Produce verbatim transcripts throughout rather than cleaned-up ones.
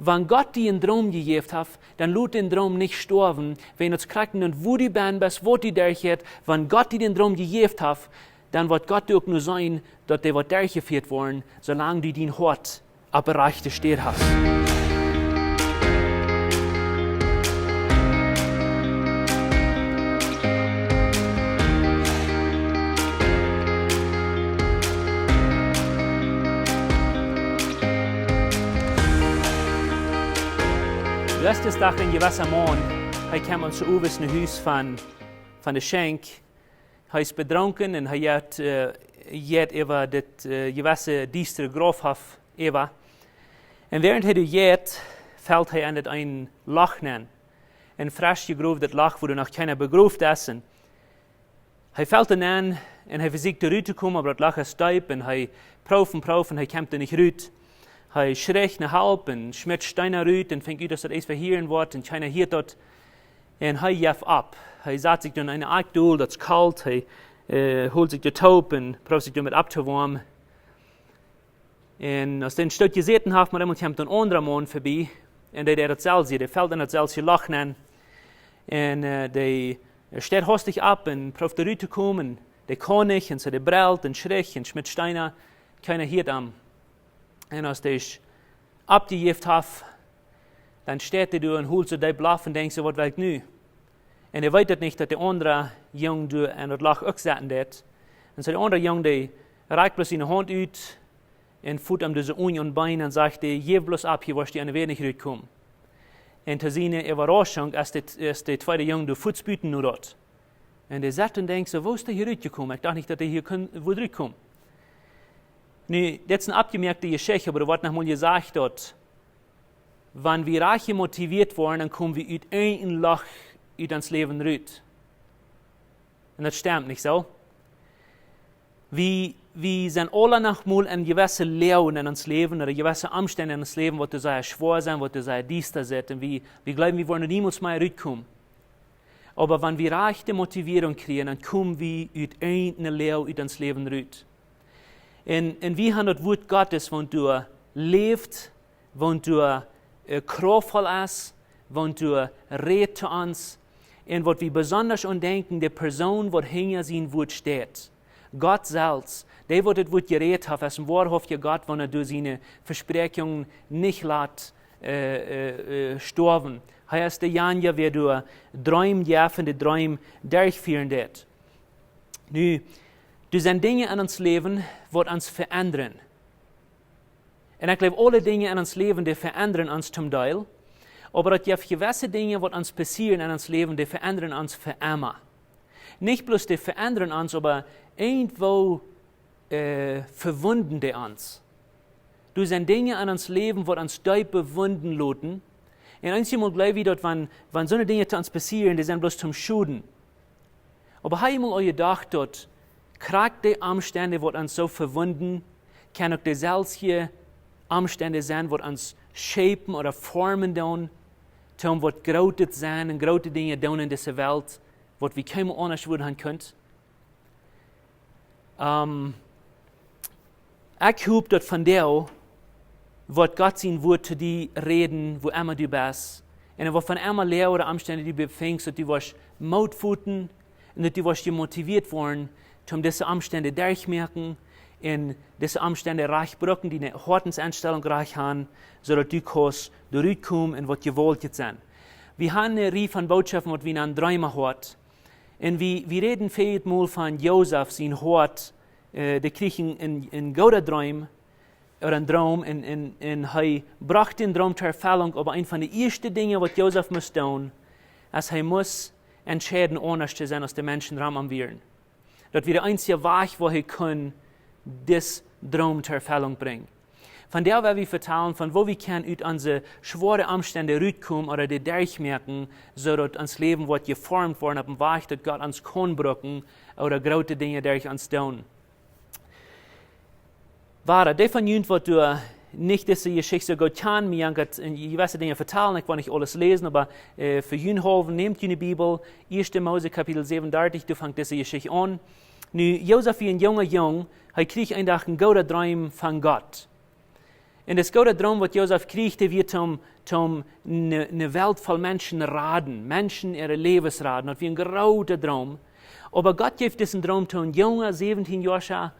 Wan Gott die een Droom jejäft haft, dan lot dän Droom nich stoawen. Wan daut krakjt dan, wua du bennen best, waut du derchjeist, wan Gott die dän Droom jejäft haft, dan woat Gott die uk nu seenen, daut dee woat derchjefieet woaren, soo lang du dien Hoat opp de rajchte Städ hast. Letzten Dach een jewessa Maun, hee kjemt ons owes no Hus von, von de Schenkj. Hee es bedrunken un hee jeit, äh, jeit äwa dit, äh, jewesse diestre Grofhoff äwa. Un wäarent hee doa jeit, felt hee en daut eene Loch nenn. Een fresch jegroowdet Loch, wua noch kjeena begroft es. Un hee felt doa nenn un hee vesieekjt doa rut to komen, oba daut Loch es deep un hee prooft un prooft un hee kjemt doa nich rut. Hee schriecht no Help un schmitt Steena rut un finjt ut, daut daut eent vehieren woat un kjeena hieet daut. Un hee jeft opp. Hee sat sikj doa en eene Akj dol, daut es kolt, hee, äh, holt sikj doa toop un prooft sikj doamet opptowoamen. Un aus hee een Stoot jesäten haft, met eemol kjemt een aundra Maun verbie un dee deit daut selwje, dee felt en daut selwje Loch nenn. Un, äh, dee steit hastich opp un prooft doa rut to komen, dee kaun nich, un soo dee brelt un schriecht un schmitt Steena, kjeena hieet am. Un aus dee oppjejäft haft, dan steit hee doa un holt soo deep Loft un denkjt soo: "Waut well ekj nu?" Un hee weet daut nich, daut de aundra Jung doa en daut Loch uk sitten deit. Un soo de aundra Jung, dee rakjt bloos siene Haunt ut un foot am doa soo unja daut Been un sajcht: "Dee, jeff bloos opp, hia woascht du aun de Wäaj nich rutkomen." Un to siene Äwarauschunk es de, es de tweede Jung doa fuaz buten no daut. Un dee sitt un denkjt soo: "Woo es dee hia rutjekomen? Ekj docht nich, daut dee hia kunn, wudd rutkomen." Nu, dit es eene aufjemoakte Jeschicht, oba doa woat noch mol jesajcht, daut wan wie rajcht jemotivieet woaren, dan komen wie ut een Loch ut ons Läwen rut. Un daut stemt, nich soo? Wie, wie sent aula noch mol en jewesse Loagen en ons Läwen, ooda jewesse Omstend en ons Läwen, waut doa sea schwoa sent, waut doa sea diesta sent. Un wie, wie jleewen, wie woaren niemols mea rutkomen. Oba wan wie rajchte Motivierunk kjrieen, dan komen wie ut eene Loag ut ons Läwen rut. Un, un wie haben daut Wuat Gottes, waut doa läft, waut doa, äh, kraftvoll es, waut doa rät to ons. Un waut wie besonda aun denkjen, de Persoon, waut hinja sien Wuat steit. Gott selfst, dee waut daut Wuat jerät haft, es een woarhauftja Gott, wan hee doa siene Vespräakjunk nich lat, äh, äh, äh, stoawen. Hee es dejanja, wäa doa Dreem jeft un de Dreem derchfieren deit. Nu, doa sent Dinja en ons Läwen, waut ons veendren. Un ekj jleew, aule Dinja en ons Läwen, dee veendren ons toom Deel. Oba daut jeft jewesse Dinja, waut ons passieren en ons Läwen, dee veendren ons fa emma. Nich bloos dee veendren ons, oba irjentwoo, äh, vewunden dee ons. Doa sent Dinja en ons Läwen, waut ons deepe Wunden loten. Un eenjemol jleew wie daut, wan, wan soone Dinja to ons passieren, dee sent bloos toom Schoden. Oba hab jie mol aun jedocht, daut krakjt de Omstend, waut ons soo vewunden, kjennen uk deselwje Omstend sennen, waut ons schaufen ooda formen doonen, toom waut Grootet sennen un groote Dinja doonen en dise Welt, waut wie kjeenmol aundasch wudden haben kunt? Ähm, ekj hop, daut vondoag woat Gott sien Wuat to die räden, wua emma du best. Un wua emma Loag ooda Omstend du befingst, daut du woascht Moot foten un daut du woascht jemotivieet woaren, om dise Omstend derchtomoaken un dise Omstend rajcht brucken, diene Hoatensenstalunk rajcht haben, soo daut du kaust doa rutkomen un waut jewaultjet sennen. Wie haben eene Rieej von Botschoften, waut wie nanen Dreema Hoat. Un wie, wie räden väl mol von Josef sien Hoat, äh, dee kjrieech een, een, een gooda Droom, ooda een Droom, un, un, un hee brocht dän Droom to Erfellunk, oba eent von de ieeschte Dinja, waut Josef must doonen, es hee must entscheiden, aundasch to sennen aus de Menschen rom am wieren. Daut wia de eensje Wajch, woo hee kunn disen Droom to Erfellunk brinjen. Vondoag well wie vetalen von woo wie kjennen ut onse schwoare Omstend rutkomen ooda dee derchmoaken, soo daut ons Läwen woat jeformt woaren opp een Wajch, daut Gott ons kaun brucken ooda groote Dinja derch ons doonen. Wada, dee von junt, waut doa nich dise Jeschicht soo goot kjanen, mie jankat en jewesse Dinja vetalen, ekj well nich aules läsen, oba, äh, fa junt haulwen, nämt june Bibel, ieeschte Mose Kapitel säwenundartich, doa fangt dise Jeschicht aun. Nu, Josef wia een junga Jung, hee kjrieech een Dach een gooda Droom von Gott. Un dis goode Droom, waut Josef kjrieech, dee wia toom, toom ne, ne Welt voll Menschen raden, Menschen äare Läwes raden. Daut wia een groota Droom. Oba Gott jeef disen Droom to een junga, säwentieen Joascha,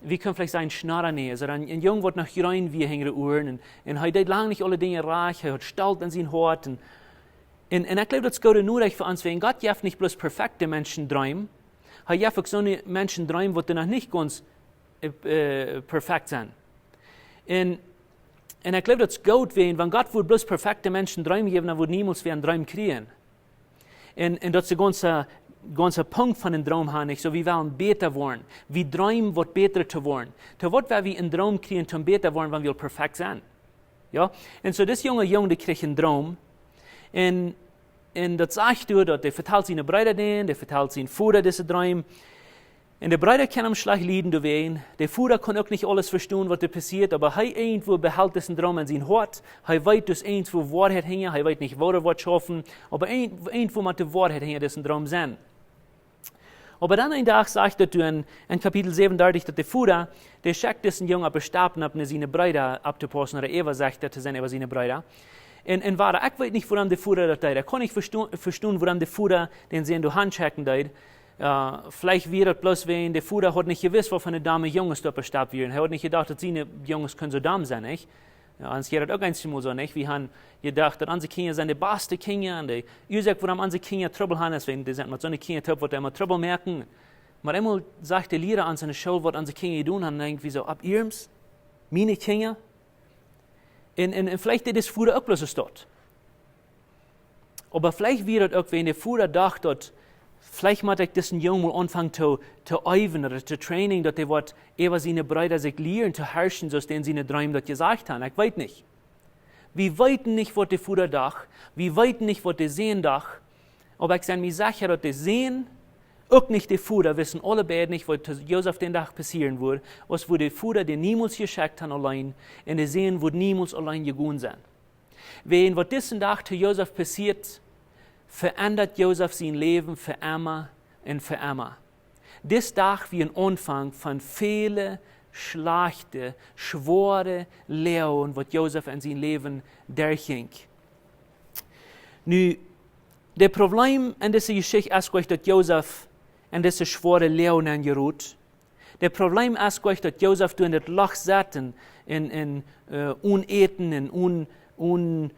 wie kjennen veleicht sajen, Schnarrenäs, ooda een, een Jung, waut noch jreen wia hinja de Uaren. Un, un hee deed lang nich aule Dinja rajcht, hee haud Stolt en sien Hoat. Un, un, un ekj jleew, daut es goode Norecht fa ons, wäajen Gott jeft nich bloos perfekte Menschen Dreem. Hee jeft uk soone Menschen Dreem, waut noch nich gaunz, äh, äh, perfekt sent. Un, un ekj jleew, daut es goot, wäajen, wan Gott wudd bloos perfekte Menschen Dreem jäwen, dan wudd niemols wäa een Droom kjrieen. Un, un daut es de gaunze, gaunze Punkt von een Droom han, nich? Soo, wie wellen bäta woaren. Wie dreemen, waut bäta to woaren. To waut woa wie een Droom kjrieen, toom bäta woaren, wan wie aul perfekt sent? Jo? Un soo, dis junga Jung, dee kjrieech een Droom. Un, un daut sajcht doa, daut hee vetalt siene Breeda dän, hee vetalt sienen Voda disen Droom. Un de Breeda kjennen am schlajcht lieden doawäajen. De Voda kaun uk nich aules vestonen, waut doa passieet, oba hee irjentwua behelt disen Droom en sien Hoat. Hee weet, doa es irjentwua Woarheit hinja, hee weet nich, woo daut woat schaufen, oba irjent-, irjentwua mott de Woarheit hinja disen Droom sennen. Oba dan een Dach sajcht daut doa en, en Kapitel säwenundartich, daut de Voda, dee schekjt disen Jung opp de Stap, om no siene Breeda opptopaussen, ooda Äwasajchta to sennen äwa siene Breeda. Un, un wada, ekj weet nich, wuarom de Voda daut deed. Ekj kaun nich vesto-, vestonen, wuarom de Voda dän Sän doa han schekjen deed. Äh, veleicht wia daut bloos wäajen de Voda haud nich jewist, waut fa domme Junges doa opp de Stap wieren. Hee haud nich jedocht, daut siene Junges kunnen soo domm sennen, nich? Jo, ons jeit daut uk eenjemol soo, nich? Wie han jedocht, daut onse Kjinja sent de baste Kjinja un de Uasoak, wuarom onse Kjinja Trubbel han, es wäajen dee sent met soone Kjinja toop, waut emma Trubbel moaken. Oba eemol sajcht de Liera ons en de School, waut onse Kjinja jedonen han, un dan denkj wie soo, opp iernst? Miene Kjinja? Un, un, un veleicht deed de Voda uk bloos daut. Oba veleicht wia daut uk, wan de Voda docht, daut veleicht mott ekj disen Jung mol aunfangen to, to eewen ooda to training, daut hee woat äwa siene Breeda sikj lieren to harschen, soo aus dee en siene Dreem daut jesajcht han. Ekj weet nich. Wie weeten nich, waut de Voda docht. Wie weeten nich, waut de Sän docht. Oba ekj sie mie secha, daut de Sän uk nich de Voda wisten aule beid nich, waut to Josef dän Dach passieren wudd, aus wudd de Voda dän niemols jeschekjt han auleen, un de Sän wudd niemols auleen jegonen sennen. Wäajen waut disen Dach to Josef passieet, veendat Josef sien Läwen fa emma un fa emma. Dis Dach wia een Aunfank von väle schlajchte, schwoare Loagen, waut Josef en sien Läwen derchjinkj. Nu, de Problem en dise Jeschicht es nich, daut Josef en dise schwoare Loag nenjeroot. De Problem es nich, daut Josef doa en daut Loch saut un, un, un, äh, onen Äten un onen, onen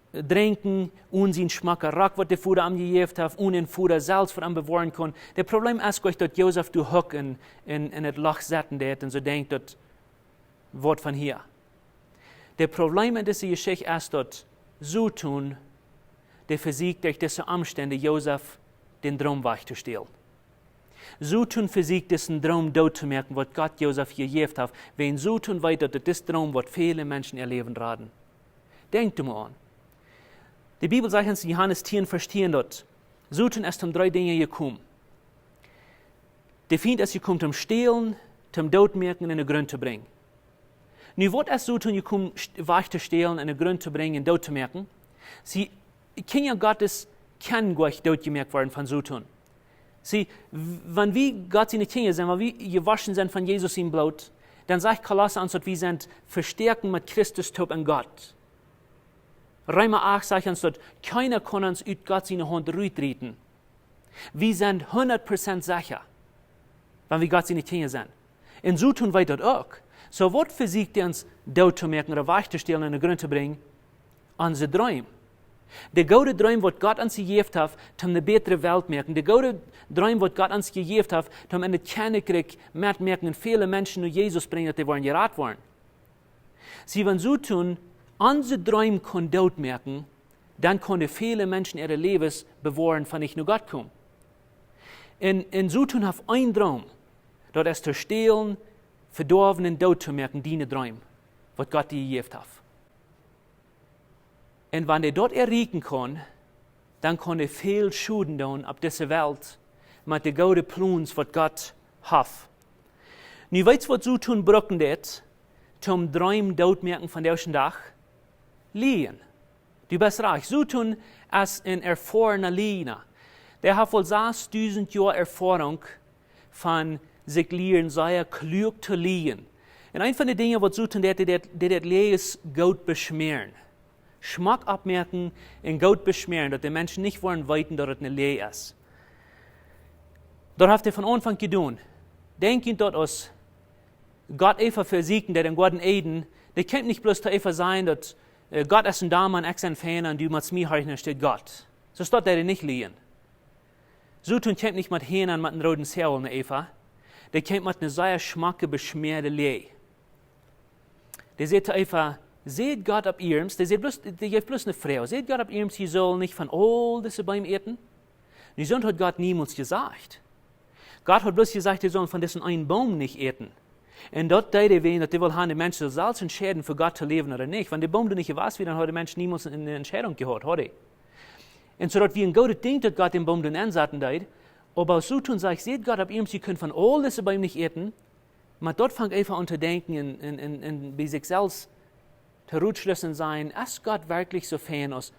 Drinkjen, onen sien schmocka Rock, waut de Voda am jejäft haft, onen een Voda selfst, waut am bewoaren kunn. De Problem es nich, daut Josef doa huck un, un, un daut Loch sitten deed un soo denkjt, daut woat von hia. De Problem en dise Jeschicht es, daut Soton, dee vesieekjt derch dise Omstend Josef dän Droom wajchtostälen. Soton vesieekjt disen Droom doot to moaken, waut Gott Josef jejäft haft, wäajen Soton weet, daut dit es Droom, waut väle Menschen äa Läwen raden. Denkjt doa mol aun. De Bibel sajcht ons en Johanes tieen, Varsch tieen, daut Soton es om dree Dinja jekomen. De Fient es jekomen toom stälen, toom doot moaken un en de Grunt to brinjen. Nu, waut es Soton jekomen, st-, wajchtostälen, en de Grunt to brinjen un doot to moaken? See, Kjinja Gottes kjennen nich doot jemoakt woaren von Soton. See, w-, wan wie Gott siene Kjinja sent, wan wie jewoschen sent von Jesus sien Bloot, dan sajcht Kolossa ons, daut wie sent vestoaken met Christus toop en Gott. Reema acht sajcht ons, daut kjeena kaun ons ut Gott siene Haunt rutrieten. Wie sent hundat Prozent secha, wan wie Gott siene Kjinja sent. Un Soton weet daut uk. Soo, waut vesieekjt hee ons doot to moaken ooda wajchtostälen, en de Grunt to brinjen? Onse Dreem. De goode Dreem, waut Gott ons jejäft haft, toom ne bätre Welt moaken. De goode Dreem, waut Gott ons jejäft haft, toom en daut Kjennichrikj metmoaken un väle Menschen no Jesus brinjen, daut dee woaren jerat woaren. See, wan Soton onse Dreem kaun doot moaken, dan kaun hee väle Menschen äare Läwes bewoaren von nich no Gott komen. Un, un Soton haft een Droom, daut es to stälen, vedoawen un doot to moaken, diene Dreem, waut Gott die jejäft haft. Un wan hee daut erreichen kaun, dan kaun hee väl Schoden doonen opp dise Welt met de goode Plons, waut Gott haft. Nu weetst, waut Soton brucken deed, toom Dreem doot moaken von disen Dach? Liejen. Du best rajcht. Soton es een erfoarna Liejna. Dee haft woll sastdusent Joa Erfoarunk von sikj lieren sea kluak to liejen. Un een von de Dinja waut Soton deit, dee deit, dee deit Läajes goot beschmäaren. Schmock oppmoaken un goot beschmäaren, daut de Menschen nich woaren weeten daut et eene Läaj es. Daut haft hee von Aunfank jedonen. Denkj junt daut aus Gott Eva vesieekjen deed em Goaden Eden, dee kjeem nich bloos to Eva sajen daut, äh, Gott es een Doma un ekj sie fein un du motst mie horchen, dan steit Gott. Soo steit hee nich liejen. Soton kjeem nich met Hieena un met een rooden Säajel no Eva. Dee kjeem met eene sea schmocke beschmäade Läaj. Dee säd to Eva: "Säd Gott opp iernst?" Dee säd bloos, dee jeef bloos eene Froag. "Säd Gott opp iernst, jie sellen nich von aul dise Beem äten?" Nu, soont haud Gott niemols jesajcht. Gott haud bloos jesajcht, dee sellen von disen eenen Boom nich äten. Un daut deed hee wäajen daut hee wull haben, de Mensch sull selfst entscheiden, fa Gott to läwen ooda nich. Wan de Boom doa nich jewast wia, dan haud de Mensch niemols eene Entscheidunk jehaut, haud hee. Un soo daut wia een goodet Dinkj daut Gott dän Boom doa nensaten deed. Oba Soton sajcht: "Säd Gott opp iernst, jie kjennen von aul dise Beem nich äten?" Oba daut fangt Eva aun to denkjen un, un, un, un bie sikj selfst to rutschlussen sennen: "Es Gott werkjlich soo fein aus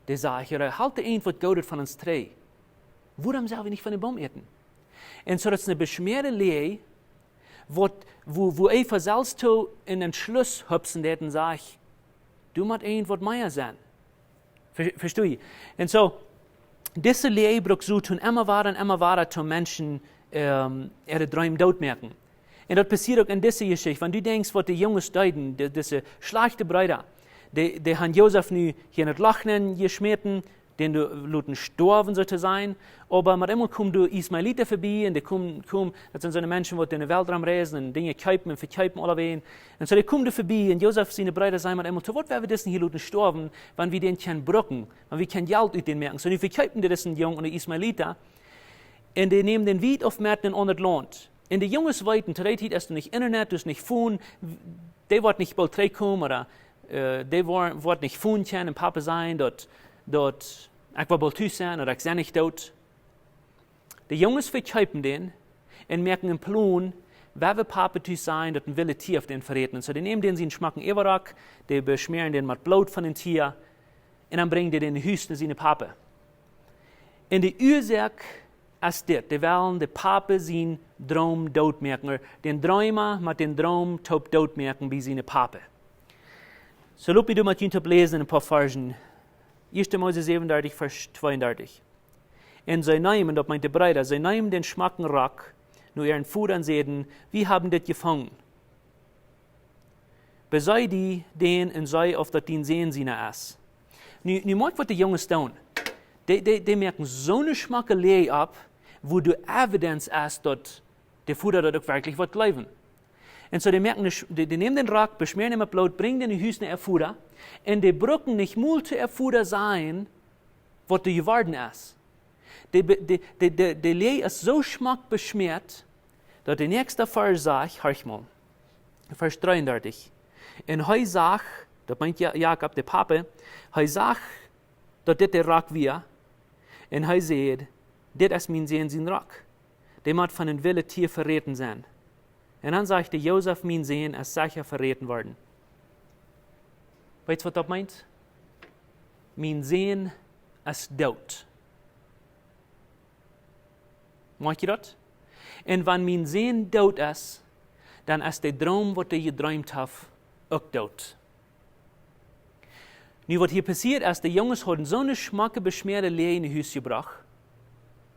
dee sajcht? Ooda helt hee irjent waut Goodet von ons trigj? Wuarom sell wie nich von dän Boom äten?" Un soo daut es eene beschmäade Läaj, waut, wua, wua Eva selfst to eenen Entschluss hupsen deed un sajcht: "Doa mott irjent waut mea sennen." Ver-, vestoh jie? Un soo, dise Läaj brukt Soton emma wada un emma wada to Menschen, ähm, äare Dreem dootmoaken. Un daut passieet uk en dise Jeschicht. Wan du denkjst, waut de Junges deeden, de, dise schlajchte Breeda, dee, dee haben Josef nu hia en daut Loch nenn jeschmäten, dän doa loten stoawen, soo to sajen. Oba met eemol kjeemen doa Ismaelita verbie un dee kjeemen, kjeemen, daut sent soone Menschen, waut enne Welt romreisen un Dinja kjeepen un vekjeepen, aulawäajen. Un soo, dee kjeemen doa verbie un Josef siene Breeda säden met eemol: "Toom, waut woa wie disen hia loten stoawen, wan wie dän kjennen brucken, wan wie kjennen Jelt ut dän moaken?" Soo, nu vekjeepen dee disen Jung aun de Ismaelita. Un dee nämen dän wiet auf met en aundret Launt. Un de Junges weeten, to dee Tiet es doa nich Internet, doa es nich Phone, dee woat nich boolt trigjkomen, ooda, äh, dee woa-, woat nich Phone kjennen un Papa sajen daut, daut ekj woa boolt tus sennen, ooda ekj sie nich doot. De Junges vekjeepen dän un moaken een Plon, woo woat Papa tus sennen, daut een willet Tia haft dän veräten. Un soo, dee nämen dän sienen schmocken Äwarock, dee beschmäaren dän met Bloot von een Tia, un dan brinjen dee dän no Hus no sienen Papa. Un de Uasoak es dit: dee wellen dän Papa sienen Droom dootmoaken, ooda dän Dreema met dän Droom toop dootmoaken bie sienen Papa. Soo, lot mie doa met junt toop läsen een poa Varzen. Ieeschte Mose säwenundartich, Varsch tweeundartich. Un see neemen, daut meent de Breeda, see neemen dän schmocken Rock no äaren Voda un säden: "Wie haben dit jefungen. Besee die dän un see, auf daut dien Sän siena es." Nu, nu moakj, waut de Junges doonen. Dee, dee, dee moaken soone schmocke Läaj opp, wua doa Evidenz es, daut de Voda daut uk werkjlich woat jleewen. Un soo, dee moaken ne sch-, dee, dee nämen dän Rock, beschmäaren dän met Bloot, brinjen dän no Hus no äa Voda, un dee brucken nich mol to äa Voda sajen, waut doa jeworden es. De, de, de, de, de Läaj es soo schmock beschmäat, daut de näakjste Varsch sajcht, horcht mol, Varsch dreeundartich. Un hee sach, daut meent Ja-, Jakob, de Papa, hee sach, daut dit de Rock wia, un hee säd: "Dit es mien Sän sien Rock. Dee mott von een willet Tia veräten sennen." Un dan sajcht hee: "Josef, mien Sän es secha veräten worden." Weetst, waut daut meent? Mien Sän es doot. Moakj jie daut? Un wan mien Sän doot es, dan es de Droom, waut hee jedreemt haft, uk doot. Nu, waut hia passieet es, de Junges hauden soone schmocke beschmäade Läaj no Hus jebrocht,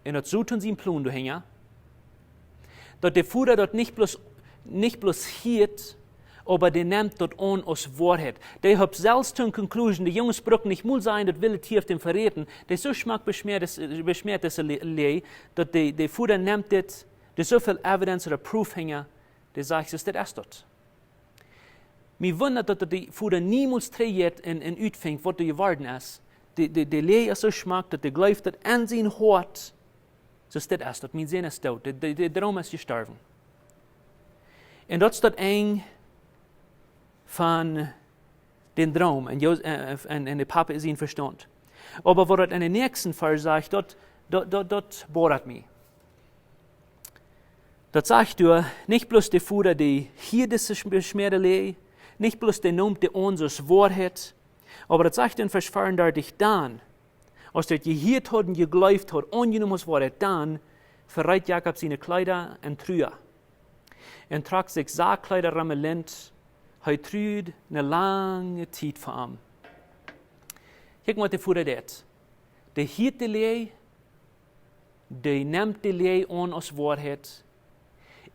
un daut Soton sien Plon doahinja, daut de Voda daut nich bloos, nich bloos hieet, oba dee nemt daut aun aus Woarheit. Dee haft selfst to conclusion, de Junges brucken nich mol sajen, daut willet Tia haft dän veräten. Dee es soo schmock beschmäat, es, beschmäat, dise Lä-, Läaj, daut de, de Voda nemt dit, doa es soo väl Evidenz ooda Proof hinja, dee sajcht: "Soo, dit es daut." Mie wundat daut, daut de Voda niemols trigjjeit un, un utfinjt, waut doa jeworden es. De, de, de Läaj es soo schmock, daut hee jleeft daut en sien Hoat. Soo, dit es daut, mien Sän es doot. De, de, de Droom es jestorwen. Un daut es daut Enj von dän Droom un Jo-, äh, un, un de Papa sien Vestaunt. Oba waut daut en dän näakjsten Varsch sajcht, daut, daut, daut, daut bodat mie. Daut sajcht doa, nich bloos de Voda, dee hieet dise sch-, beschmäade Läaj, nich bloos dee nemt dee aun aus Woarheit, oba daut sajcht en Varsch veeundartich: "Dan, aus hee daut jehieet haud un jejleeft haud, aunjenomen aus Woarheit, dan vereet Jakob siene Kjleeda en Trua." un trock sikj Sakjkjleeda rom de Lint. Hee truad ne lange Tiet fa am. Kjikj waut de Voda deit. Dee hieet de Läaj, dee nemt de Läaj aun aus Woarheit,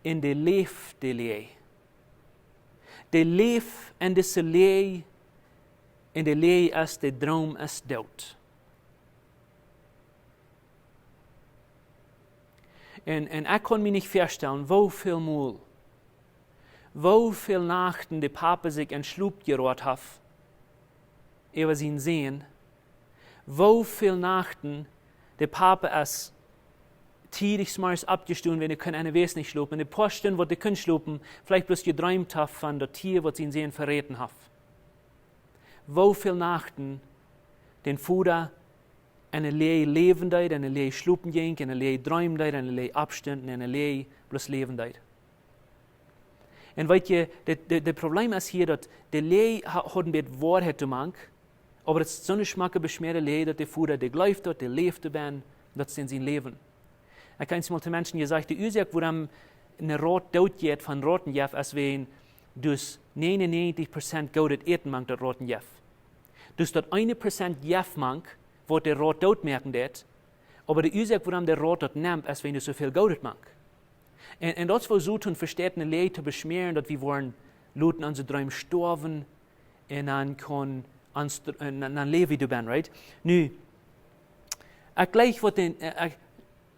un dee läft de Läaj. Dee läft en dise Läaj, un de Läaj es, de Droom es doot. Un, un ekj kaun mie nich väastalen, woo väl mol, woo väl Nachten de Papa sikj em Schlop jeroat haft äwa sienen Sän, woo väl Nachten de Papa es tiedich zemorjes oppjestonen, wan hee kunn en de Wäakj nich schlopen, un de poa Stund waut hee kunn schlopen, veleicht bloos jedreemt haft von daut Tia waut sien Sän veräten haft. Woo väl Nachten dän Voda en de Läaj läwen deed, en de Läaj schlopen jinkj, en de Läaj dreemen deed, en de Läaj oppstunt, en de Läaj bloos läwen deed. Un weet jie, de, de, de Problem es hia daut de Läaj ha-, haud een bät Woarheit doamank, oba daut es soone schmocke beschmäade Läaj daut de Voda, dee jleeft daut, dee läft doabennen, daut es en sien Läwen. Ekj hab eemol to Menschen jesajcht, de Uasoak wuarom een Rat doot jeit von Ratenjeft es wan doa nieneunnegentig Prozent goodet Äten mank daut Ratenjeft. Doa es daut eene Prozent Jeft mank, waut de Rat doot moaken deit, oba de Uasoak wuarom de Rat daut nemt, es wan doa soo väl goodet mank. Un, un daut es woo Soton vesteit, ne Läaj to beschmäaren, daut wie woaren loten onse Dreem stoawen, un dan kaun ons, un dan, dan läw wie doabennen, right? Nu, ekj jleich waut dän, äh, ekj,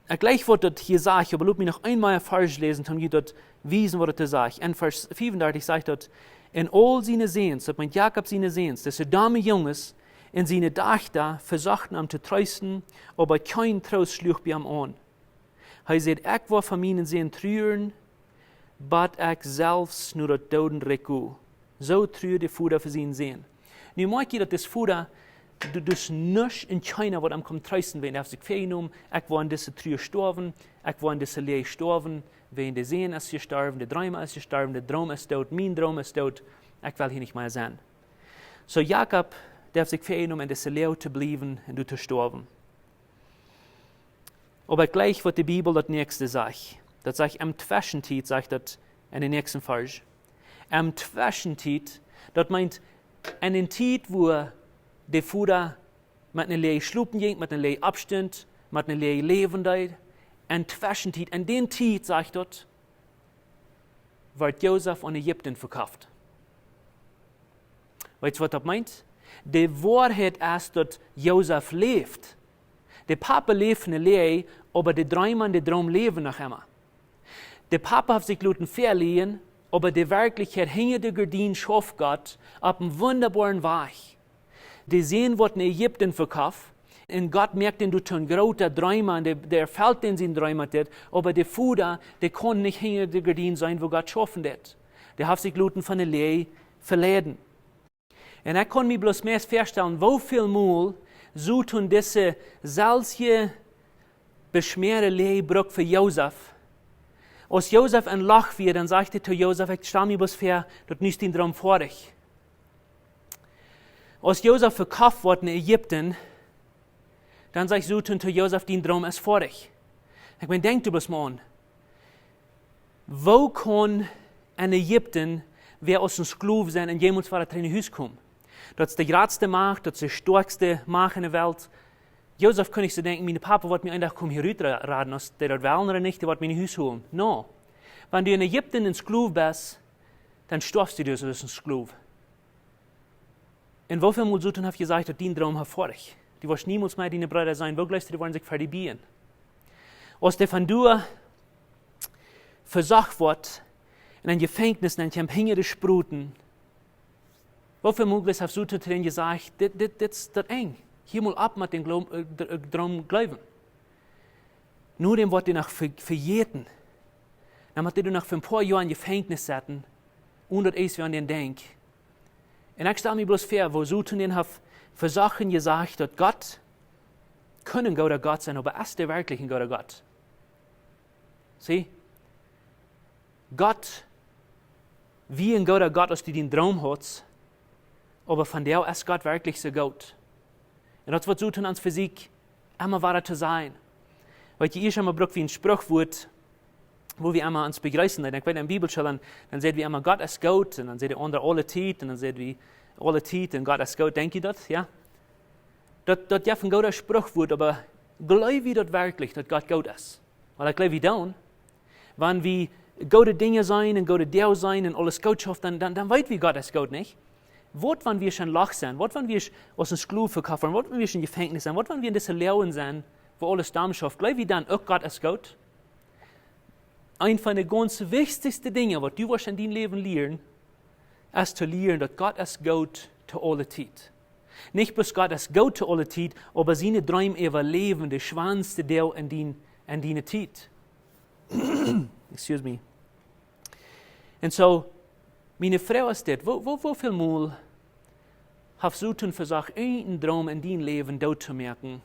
ekj jleich waut daut hia sajcht, oba lot mie noch eemol een Varsch läsen, om junt daut wiesen waut daut sajcht. En Varsch fiefundartich sajcht daut: "Un aul siene Säns", daut meent Jakob siene Säns, dise domme Junges, un siene Dajchta vesochten am to treesten, oba kjeen Troost schluach bie am aun. Hee säd: "Ekj woa fa mienen Sän truren, bat ekj selfst no daut Doodenrikj go." Soo truad de Voda fa sienen Sän. Nu moakj jie daut, dis Voda, du, doa es nuscht un kjeena waut am kaun treesten, wan hee haft sikj väajenomen: "Ekj woa en dise Trua stoawen, ekj woa en dise Läaj stoawen, wan de Sän es jestorwen, de Dreem es jestorwen, de Droom es doot, mien Droom es doot, ekj well hia nich mea sennen." Soo Jakob, dee haft sikj väajenomen, en dise Läaj to bliewen un doa to stoawen. Oba jleich waut de Bibel daut näakjste sajcht. Daut sajcht, em Tweschentiet, sajcht daut en dän näakjsten Varsch. Em Tweschentiet, daut meent, en dän Tiet, wua de Voda met ne Läaj schlopen jinkj, met ne Läaj oppstunt, met ne Läaj läwen deed. En Tweschentiet, en dän Tiet, sajcht daut, wort Josef aun Ägipten vekoft. Weetst waut daut meent? De Woarheit es daut Josef läft. De Papa läft en de Läaj, oba de Dreem un de Droom läwen noch emma. De Papa haft sikj loten veleiden, oba de Werkjlichkjeit hinja de Gardien schauft Gott opp eenen wundaboaren Wajch. De Sän woat no Ägipten vekoft, un Gott moakt dän doa een groota Dreema, un dee, dee erfelt dän sienen Dreem met dit, oba de Voda, dee kaun nich hinja de Gardien seenen, wua Gott schaufen deit. Dee haft sikj loten von de Läaj veleiden. Un ekj kaun mie bloos meist väastalen, woo väl mol Soton dise selwje beschmäade Läaj brukt fa Josef. Aus Josef em Loch wia, dan säd hee to Josef: "Ekj stal mie bloos väa, daut nu es dien Droom foadich." Aus Josef vekoft woat no Ägipten, dan sajcht Soton to Josef: "Dien Droom es foadich." Ekj meen, denkj doa bloos mol aun. Woo kaun en Ägipten wäa aus een Sklow sennen un jemols wada trigj no Hus komen? Daut es de jratste Macht, daut es de stoakjste Macht en de Welt. Josef kunn nich soo denkjen: "Mien Papa woat mie een Dach komen hia rut ra-, raden, aus dee daut well ooda nich, dee woat mie no Hus holen." No. Wan du en Ägipten een Sklow best, dan stoafst du doa aus een Sklow. Un woo väl mol Soton haft jesajcht, daut dien Droom es foadich. Du woascht niemols mea diene Breeda seenen, woo jleefst du, dee woaren sikj fa die bieejen? Aus dee von doa vesocht woat, en een Jefenkjnis, en een Kjamp hinja de Sproten, woo väl mol haft Soton to dän jesajcht: "Dit, dit, dit es daut Enj. Hia mol opp met dän Gloo-, äh, Dr-, äh, Droom jleewen." Nodäm woat hee noch ve-, vejäten. Dan woat hee noch fa een poa Joa em Jefenkjnis sitten, un daut es wäa aun dän denkjt. Un ekj stal mie bloos väa, woo Soton dän haft vesocht un jesajcht, daut Gott kaun een gooda Gott sennen, oba es dee werkjlich een gooda Gott? See? Gott, wia een gooda Gott, aus du dien Droom haudst, oba vondoag es Gott werkjlich soo goot? Un daut woat Soton ons vesieekjen, emma wada to sajen. Weetst, hia es emma brukt wie een Spruchwuat, woo wie emma ons bejreessen. Ekj weet, en Bibelschool, dan, dan säd wie emma: "Gott es goot", un dan säd de aundre: "Aule Tiet", un dan säd wie: "Aule Tiet un Gott es goot." Denkj jie daut? Jo? Daut, daut jeft een goodet Sprichwuat, oba jleew wie daut werkjlich, daut Gott goot es? Well, ekj jleew wie doonen. Wan wie goode Dinja seenen un goode Doag seenen un aules goot schauft, dan, dan, dan weet wie, Gott es goot, nich? Waut wan wie en Loch sent? Waut wan wie aus een Sklow vekofft woaren? Waut wan wie en Jefenkjnis sent? Waut wan wie en dise Loag sent, woo aules domm schauft? Jleew wie dan uk, Gott es goot? Eent von de gaunz wichtichste Dinja, waut du woascht en dien Läwen lieren, es to lieren, daut Gott es goot to aule Tiet. Nich bloos Gott es goot to aule Tiet, oba siene Dreem äwaläwen de schwoaste Doag en dien, en diene Tiet. Excuse me. Un soo, miene Froag es dit: woo, woo, woo väl Mol haft Soton vesocht, irjenteen Droom en dien Läwen doot to moaken?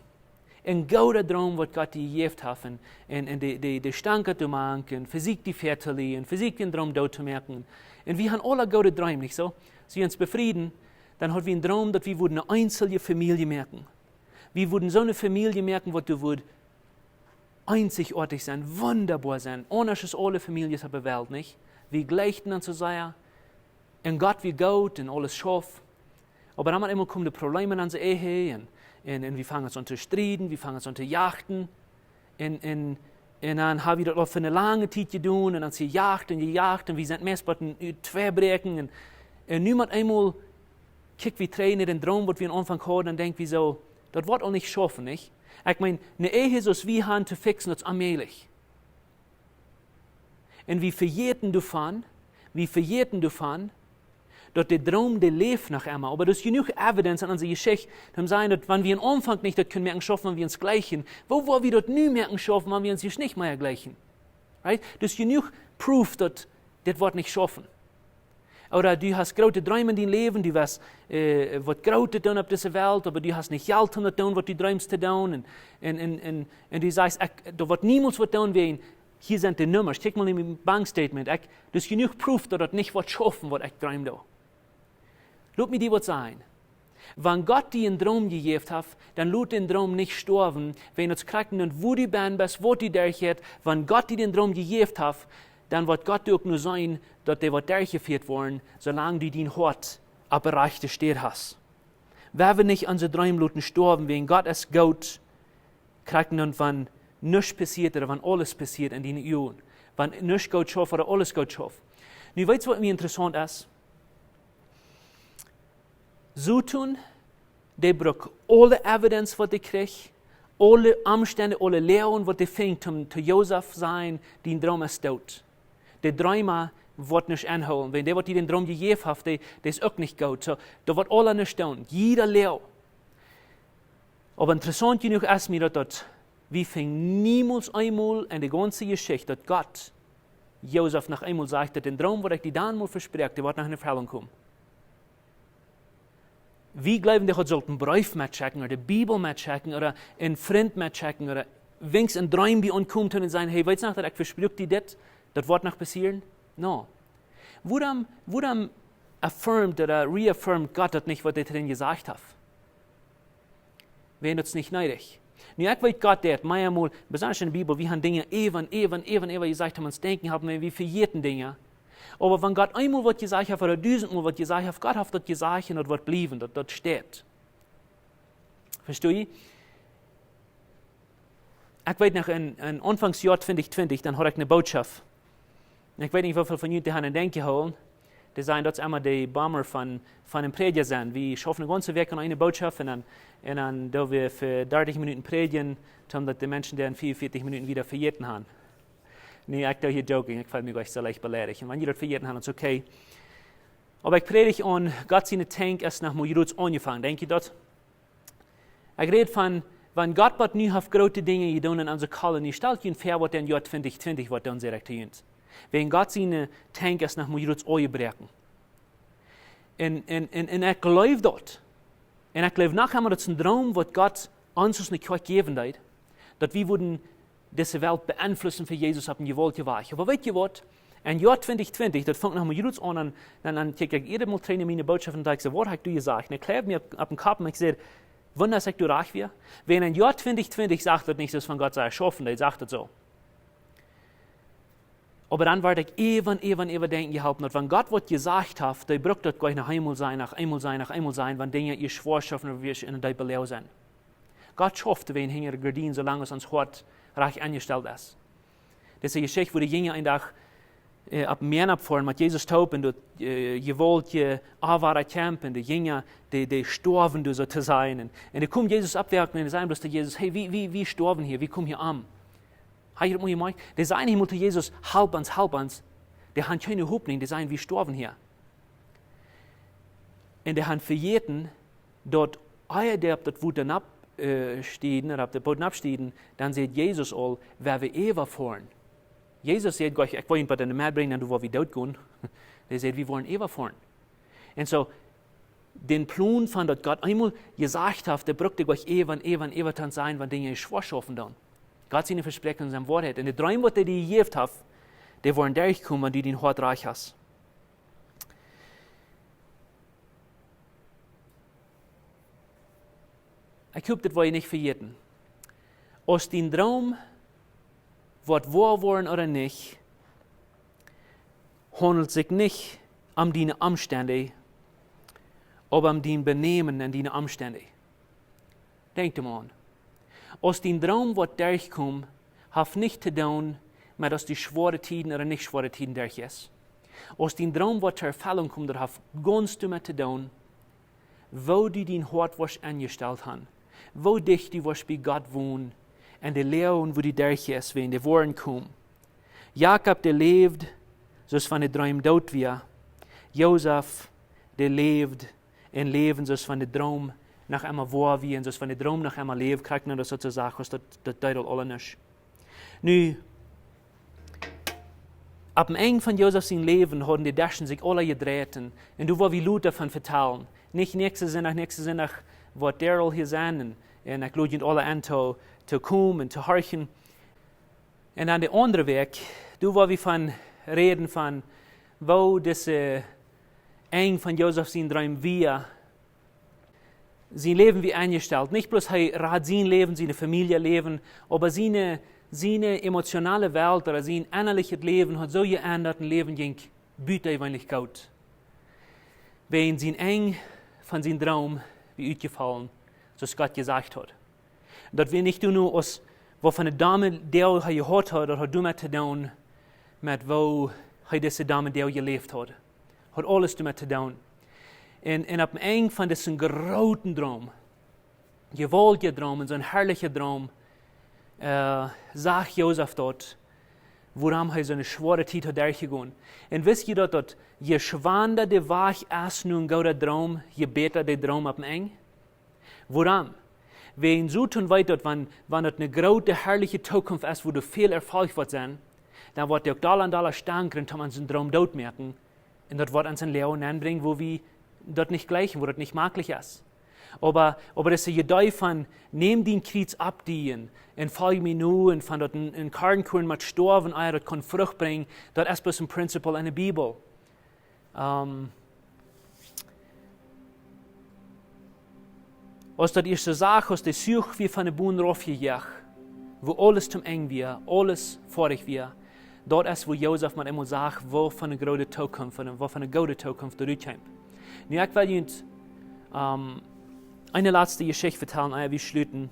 Een gooda Droom, waut Gott die jejäft haft, un, un, un de, de, de stanka to moaken, un vesieekjt die fäa to lieen, un vesieekjt dän Droom doot to moaken. Un wie haben aula goode Dreem, nich soo? See ons befrieden, dan haud wie een Droom, daut wie wudden eene eensje Famielje moaken. Wie wudden soone Famielje moaken, waut doa wudd eenzichoatich sennen, wundaboa sennen, aundasch aus aule Famieljes opp de Welt, nich? Wie jlikjten ons soo sea. Un Gott wia goot un aules schauft. Oba dan opp eemol kjeemen de Probleme en onse Ehe un, un, un wie fungen ons aun to strieden, wie fungen ons aun to jachten. Un, un, un dan hab wie daut aul fa eene lange Tiet jedonen un ons jejacht un jejacht un wie sent meist bie een Uttwebräakjen. Un, un nu met eemol kjikj wie trigj no dän Droom, waut wie aum Aunfank hauden, un denkj wie soo: "Daut woat aul nich schaufen, nich?" Ekj meen, eene Ehe soo aus wie haben to fixen, daut es onmäajlich. Un wie vejäten doavon, wie vejäten doavon, daut de Droom, dee läft noch emma. Oba doa es jenuach evidence en onse Jeschicht, om to sajen, daut wan wie aum Aunfank nich daut kunnen moaken schaufen, wan wie ons jlikjen, woo woa wie daut nu moaken schaufen, wan wie ons nich mea jlikjen? Right? Doa es jenuach proof, daut dit woat nich schaufen. Ooda du hast groote Dreem en dien Läwen, du west, äh, waut Grootet doonen opp dise Welt, oba du hast nich Jelt om daut to doonen, waut du dreemst to doonen. Un, un, un, un, un du sajchst: "Ekj, daut woat niemols waut doonen, wäajen hia sent de Nummasch. Kjikj mol en mien Bankstatement. Ekj, doa es jenuach proof, daut daut nich woat schaufen, waut ekj dreem doo." Lot mie die waut sajen. Wan Gott die een Droom jejäft haft, dan lot dän Droom nich stoawen, wan daut krakjt dan, wua du best, waut du derchjeist. Wan Gott die dän Droom jejäft haft, dan woat Gott die uk nu seenen, daut dee woat derchjefieet woaren, soo lang du dien Hoat opp de rajchte Städ hast. Wie woaren nich onse Dreem loten stoawen, wäajen Gott es goot, krakjt dan, wan nuscht passieet ooda wan aules passieet en diene Uagen. Wan nuscht goot schauft ooda aules goot schauft. Nu, weetst, waut mie interessaunt es? Soton, dee brukt aule evidence, waut dee kjricht, aule Omstend, aule Loagen, waut dee finjt, om to Josef sajen: "Dien Droom es doot." De Dreema woat nuscht aunhoolen. Wan dee, waut die dän Droom jejäft haft, dee, dee es uk nich goot. Soo, daut woat aules nuscht doonen. Jieda Loag. Oba interessaunt jenuach es mie daut, daut wie finjen niemols eemol en de gaunze Jeschicht, daut Gott Josef noch eemol sajcht, daut dän Droom, waut ekj die dan mol vesprakjt, dee woat noch en Erfellunk komen. Wie jleewen, dee haud sullt een Breef metschekjen ooda de Bibel metschekjen ooda een Frint metschekjen ooda weens een Dreem bie ons komen un sajen: "Hey, weetst noch, daut ekj vesprakjt die dit, daut woat noch passieren?" No. Wuarom, wuarom affirmed ooda reaffirmed Gott daut nich, waut hee doa jesajcht haft? Wan daut nich needich. Nu, ekj weet, Gott deit meamol, besonda en de Bibel, wie haben Dinja äwa, äwa, äwa, äwa jesajcht, om ons denkjen halpen, wan wie vejäten Dinja. Oba wan Gott eemol waut jesajcht haft ooda dusentmol waut jesajcht haft, Gott haft daut jesajcht un daut woat bliewen, daut, daut steit. Vestoo jie? Ekj weet noch, en, en Aunfank Joa twintich twintich, dan haud ekj eene Bootschoft. Un ekj weet nich, woo väl von junt dee haben en Denkj jehoolen. Dee sajen, daut es emma de Bomber von, von een Prädja sennen. Wie schaufen de gaunze Wäakj aun eene Bootschoft un dan, un dan doo wie fa dartich Minuten prädjen, toom daut de Menschen dan vea un vieetich Minuten wada vejäten haben. Nä, ekj doo hia joking, ekj feel mie nich soo leicht beleidicht. Un wan jie daut vejäten haben, daut es okay. Oba ekj prädj aun, Gott siene Tank es noch mau jrods aunjefongen. Denkj jie daut? Ekj räd von, wan Gott bat nu haft groote Dinja jedonen en onse Kolonie, stalt junt väa, waut en Joa twintich twintich woat doonen, saj ekj to junt. Wäajen Gott siene Tank es noch mau jrods aunjebroaken. Un, un, un, un ekj jleew daut. Un ekj jleew noch emol, daut es een Droom, waut Gott ons aus eene Kjoakj jäwen deed, daut wie wudden dise Welt beenflussen fa Jesus opp eene jewaultje Wies. Oba weet jie waut? En Joa twintich twintich, daut funk noch mau jrods aun, dan, dan, dan kjikj ekj jiedet Mol trigj no miene Bootschoft un denkj soo: "Waut hab ekj doa jesajcht?" Un ekj kjleep mie opp, opp dän Kopp un ekj säd: "Wunda, es ekj doa rajcht wia?" Wäajen en Joa twintich twintich sajcht daut nich soo, von Gott sien Schaufen, dee sajcht daut soo. Oba dan wort ekj äwa un äwa un äwa denkjen jeholpen, daut wan Gott waut jesajcht haft, dee brukt daut nich noch eemol sajen, noch eemol sajen, noch eemol sajen, wan Dinja schwoa schaufen ooda wie en de deepe Loag sent. Gott schauft doa hinja de Gardien, soo lang aus ons Hoat rajcht enjestalt es. Dise Jeschicht, woo de Jinja een Dach äh, opp Mäa nopp foaren met Jesus toop un daut äh, Jewault, Avada kjampen, de Jinja, dee, dee stoawen doa soo to sajen. Un, un dee komen Jesus oppwakjen un dee sajen bloos to Jesus: "Hey, wie, wie, wie stoawen hia, wie komen hia om." Hab jie daut mol jemoakt? Dee sajen nich mol to Jesus: "Halp ons, halp ons." Dee han kjeene Hopninj, dee sajen: "Wie stoawen hia." Un dee han vejäten, daut ea dee opp daut Wota nopp äh, stieden, ooda opp de Boot nopp stieden, dan säd Jesus aul: "Wie woaren äwafoaren." Jesus säd nich: "Ekj well junt waut en de Mäa brinjen, dan woa wie doot gonen." Dee säd: "Wie woaren äwafoaren." Un soo, dän Plon von daut Gott eemol jesajcht haft, dee brukt nich äwa un äwa un äwa to sajen, wan Dinja schwoa schaufen dan. Gott siene Vespräakjungen sent Woarheit. Un de Dreem, waut hee die jejäft haft, dee woaren derchkomen, wan du dien Hoat rajcht hast. Ekj hop, daut woa jie nich vejäten. Aus dien Droom woat woa woaren ooda nich, haundelt sikj nich om diene Omstend, oba om dien Benämen en diene Omstend. Denkj doaraun. Aus dien Droom woat derchkomen, haft nich to doonen met aus de schwoare Tieden ooda nich schwoare Tieden derch es. Aus dien Droom woat to Erfellunk komen, daut haft gaunz doamet to doonen, woo du dien Hoat woascht enjestalt han, woo dicht du woascht bie Gott wonen, un de Loagen, woo du derch es, wan dee woaren komen. Jakob, dee läwd, soo aus wan de Droom doot wia. Josef, dee läwd een Läwen, soo aus wan de Droom noch emma woa wia un soo aus wan de Droom noch emma läwd, krakjt no daut soo to sajen, aus daut, daut deed aul aules nuscht. Nu, oppem Enj von Josef sien Läwen hauden de Deschen sikj aula jedreit un, un doa woa wie lota von vetalen. Nich näakjsten Sindach, näakjsten Sindach woat Daryl hia sennen un, un ekj lod junt aula en to, to komen un to horchen. Un dan de aundre Wäakj, doa woa wie von räden von woo dise Enj von Josef sien Droom wia, sien Läwen wia enjestalt. Nich bloos hee rad sien Läwen, siene Famielje Läwen, oba siene, siene emotionale Welt ooda sien ennalichet Läwen haud soo jeendat, daut Läwen jinkj butajeweenlich goot. Wäajen sien Enj von sien Droom wia utjefollen, soo aus Gott jesajcht haud. Daut wia nich doano, aus waut von de domme Doag hee jehaut haud, daut haud doamet to doonen, met woo hee dise domme Doag jeläft haud. Haud aules doamet to doonen. Un, un oppem Enj von disen grooten Droom, jewaultja Droom un soon harlichen Droom, äh, sach Josef daut, wuarom hee soone schwoare Tiet haud derchjegonen. Un wist jie daut, daut je schwanda de Wajch es no een gooda Droom, je bäta de Droom oppem Enj? Wuarom? Wäajen Soton weet daut, wan, wan daut eene groote, harliche Tookunft es, wua du väl Erfolg woascht sennen, dan woat hee uk dolla un dolla stankren, om onsen Droom doot to moaken. Un daut woat ons en Loagen nenbrinjen, wua wie daut nich jlikjen, wua daut nich mäajlich es. Oba, oba dise Idee von: "Nemm dien Kjriez opp die un, un folj mie no", un von daut een, een Kornkuarn mott stoawen, ea daut kaun Frucht brinjen, daut es bloos een Prinzip en de Bibel. Ähm, aus daut ieeschte sach, aus de Zuch wia von de Bon raufjejoacht, wua aules toom Enj wia, aules foadich wia, daut es, wua Josef met eemol sach, waut fa eene groote Tookunft, waut fa eene, waut fa eene goode Tookunft doa rutkjeem. Nu, ekj well junt, ähm, eene latste Jeschicht vetalen, ea wie schluten.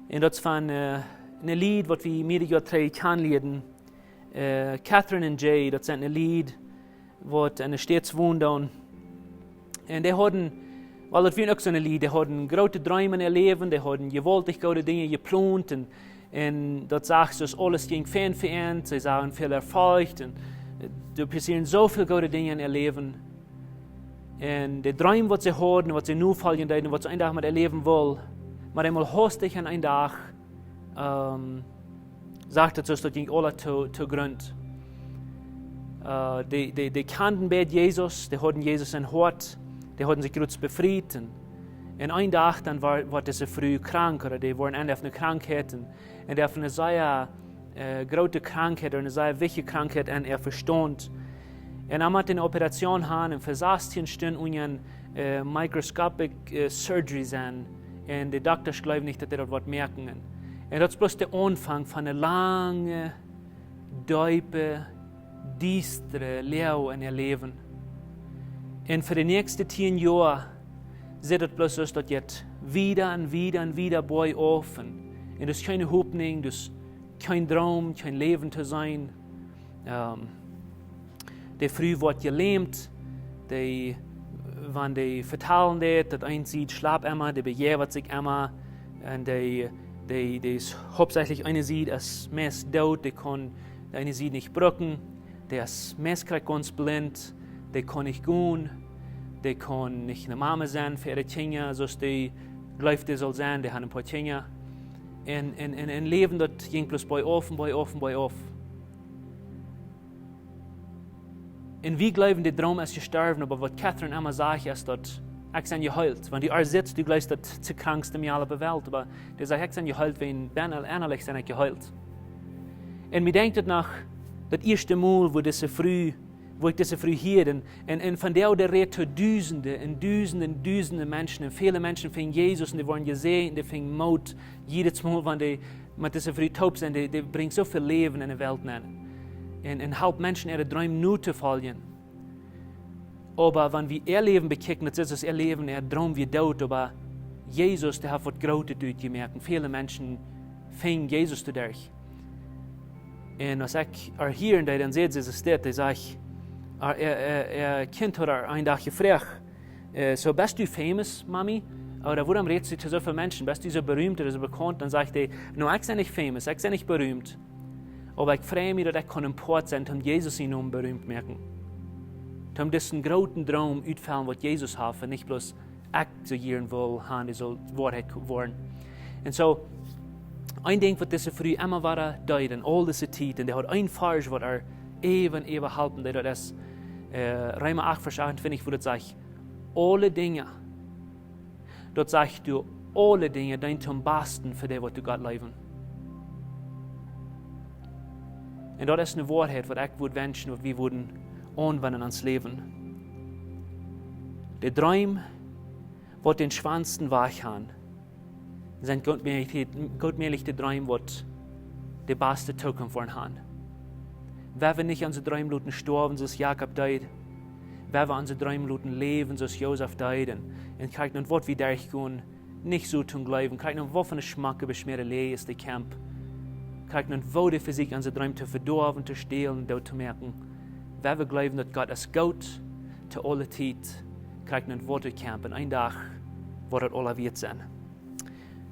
Un daut es von, äh, een Lied, waut wie mea Joa trigj kjanen lieeden. Äh, Catherine un Jay, daut sent een Lied, waut en de States wonen doonen. Un dee hauden, well, daut wia uk soon Lied, dee hauden groote Dreem en äa Läwen, dee hauden jewaultich goode Dinja jeplont un, un daut sach soo aus aules jinkj fein fa an, see sagen väl Erfolg un, äh, doa passieren soo väl goode Dinja en äa Läwen. Un de Dreem, waut see hauden, waut see nofoljen deeden, waut see een Dach met äa Läwen wullen, oba eemol haustich aun een Dach, ähm, sach daut soo aus daut jinkj aules to, to Grunt. Äh, dee, dee, dee kjanden beid Jesus, dee hauden Jesus em Hoat, dee hauden sikj groots befriet. Un, un een Dach dan wort, wort dise Fru krank, ooda dee wort en eene Krankheit. Un, un dee haud eene sea, äh, groote Krankheit, ooda eene sea wichtje Krankheit en äa Vestaunt. Un hee must eene Operation haben un fa sastieen Stunden unja, äh, microscopic, äh, surgery sennen. Un de Dokta jleewden nich, daut dee daut wudd moaken. Un daut es bloos de Aunfank von eene lange, deepe diestre Läw en äa Läwen. Un fa de näakjste tieen Joa sitt daut bloos soo, daut jeit wieda un wieda un wieda boajch auf. Un, un doa es kjeene Hopninj, doa es kjeen Droom, kjeen Läwen to seenen. Ehm, de Fru woat jelämt, dee, wan dee vetalen deit, daut eene Sied schlapt emma, dee bejäft sikj emma, un dee, dee, dee es hauptsächlich eene Sied es meist doot, dee kaun de eene Sied nich brucken, dee es meist krakjt gaunz blint, dee kaun nich gonen, dee kaun nich ne Mame sennen fa äare Kjinja, soo aus dee jleeft dee saul sennen, dee haft een poa Kjinja. Un, un, un, un Läwen, daut jinkj bloos boajch auf un boajch auf un boajch auf. Un wie jleewen, de Droom es jestorwen, oba waut Catherine emma sajcht, es daut: "Ekj sie jeheelt." Wan du doa sitst, du jleefst daut, de krankjste Mejal opp de Welt, oba dee sajcht: "Ekj sie jeheelt, wiels bennen ennalich sie ekj jeheelt." Un mie denkjt daut no daut ieeschte Mol, woo dise Fru, woo ekj dise Fru hieed, un, un, un von dee, dee rät to Dusende un Dusende un Dusende Menschen, un väle Menschen finjen Jesus, un dee woaren jesäajent, dee finjen Moot, jiedet Mol, wan dee met dise Fru toop sent, dee, dee brinjt soo väl Läwen en de Welt nenn. Un, un halpt Menschen äare Dreem notofoljen. Oba wan wie äa Läwen bekjikjen, daut es äa Läwen, äa Droom wia doot, oba Jesus, dee haft waut Grootet utjemoakt. Un väle Menschen finjen Jesus doaderch. Un aus ekj äa hieren deed, dan säd see, see steit, dee säd, äa, äa, äa, äa Kjint haud äa eenen Dach jefroacht, äh, "So, best du famous, Mami? Ooda wuarom rätst du to soo väl Menschen? Best du soo berühmt ooda soo bekaunt?" Dan sajcht see: "No, ekj sie nich famous, ekj sie nich berühmt. Oba ekj frei mie, daut ekj kunn een Poat sennen, om Jesus sienen Nomen berühmt moaken. Om disen grooten Droom utfellen, waut Jesus haft, un nich bloos ekj soo jieren well haben, dee saul Woarheit woaren." Un soo, een Dinkj, waut dise Fru emma wada deed en aul dise Tiet, un dee haud een Varsch, waut äa äwa un äwa halpen deed, daut es, äh, Reema acht, Varsch achtuntwintich, wua daut sajcht: "Aule Dinja", daut sajcht doa, "aule Dinja deenen toom Basten fa dee, waut doa Gott leewen." Un daut es eene Woarheit, waut ekj wudd wenschen, waut wie wudden aunwennen en ons Läwen. De Dreem, waut dän schwoasten Wajch haben, sent goot mäajlich, goot mäajlich de Dreem, waut de baste Tookunft woaren haben. Wan wie nich onse Dreem loten stoawen, soo aus Jakob deed, wan wie onse Dreem loten läwen, soo aus Josef deed, un, un kjikjen, waut wie derchgonen, nich soo toom jleewen, kjikjen, waut fa eene schmocke, beschmäade Läajen es de Camp, kjikjen, woo dee vesieekjt onse Dreem to vedoawen, to stälen, doot to moaken. Wan wie jleewen, daut Gott es goot, to aule Tiet, kjikjen, waut de Camp, un een Dach woat daut aula wieet sennen.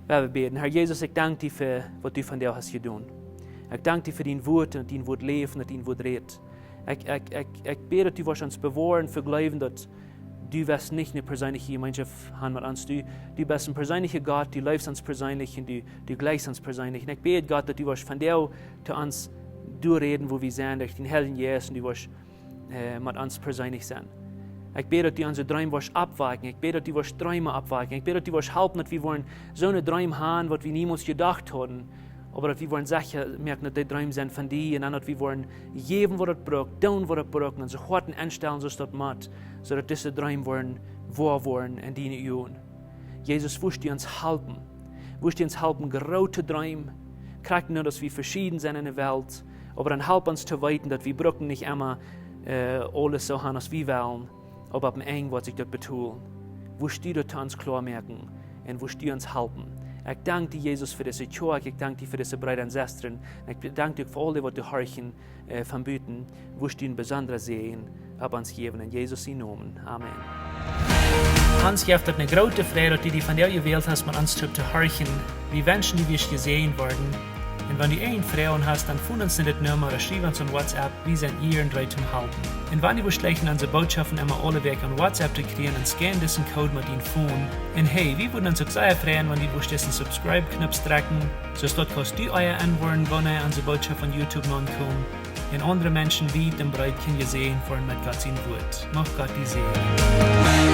Wan wie bäden. Herr Jesus, ekj dank die fa waut du vondoag hast jedonen. Ekj dank die fa dien Wort un daut dien Wort läft un daut dien Wort rät. Ekj, ekj, ekj, ekj bäd, daut du woascht ons bewoaren fa jleewen, daut du woascht nich eene perseenelje Jemeenschoft haben met ons. Du, du best een perseenelja Gott, du leefst ons perseenlich un du, du jlikjst ons perseenlich. Un ekj bäd, Gott, daut du woascht vondoag to ons derchräden, wua wie sent, derch dän Heiljen Jeist, un du woascht äh, met ons perseenlich sennen. Ekj bäd, daut du onse Dreem woascht oppwakjen. Ekj bäd, daut du woascht Dreem oppwakjen. Ekj bäd, daut du woascht halpen, daut wie woaren soone Dreem haben, waut wie niemols jedocht hauden. Oba daut wie woaren secha moaken, daut dee Dreem sent von die. Un dan daut wie woaren jäwen, waut daut brukt, doonen, waut daut brukt, un onse Hoaten enstalen, soo aus daut mott, soo daut dise Dreem woaren woa woaren en diene Uagen. Jesus, wurscht du ons halpen. Wurscht du ons halpen, groote Dreem, krakjt nu, daut wie veschieden sent en de Welt, oba dan halp ons to weeten, daut wie brucken nich emma, äh, aules soo han aus wie wellen, oba opp een Enj woat sikj daut betolen. Wurscht du daut to ons kloa moaken un wurscht du ons halpen. Ekj dank die, Jesus, fa dise Kjoakj, ekj dank die fa dise Breeda un Sestren, un ekj dank die uk fa aul dee, waut doa horchen, äh, von buten, wurscht du een besondra Säajen opp ons jäwen, en Jesus sienen Nomen. Amen. Hans, jeft daut eene groote Freid, daut du die vondoag jewält hast, met ons toop to horchen. Wie wenschen, du woascht jesäajent woaren. Un wan du eene Froag hast, dan foon ons no dit Numma ooda schriew ons aun WhatsApp. Wie sent hia un reed toom halpen. Un wan du woascht jleichen onse Bootschoften emma aule Wäakj aun WhatsApp to kjrieen, dan scan disen Code met dien Phone. Un hey, wie wudden ons uk sea freien, wan du woascht disen Subscribe-Knoop drekjen, soo daut kaust du ea enwoaren, wanea onse Bootschoften opp YouTube nopp komen un aundre Menschen wiet un breet kjennen jesäajent woaren met Gott sien Wort. Mucht Gott die säajnen.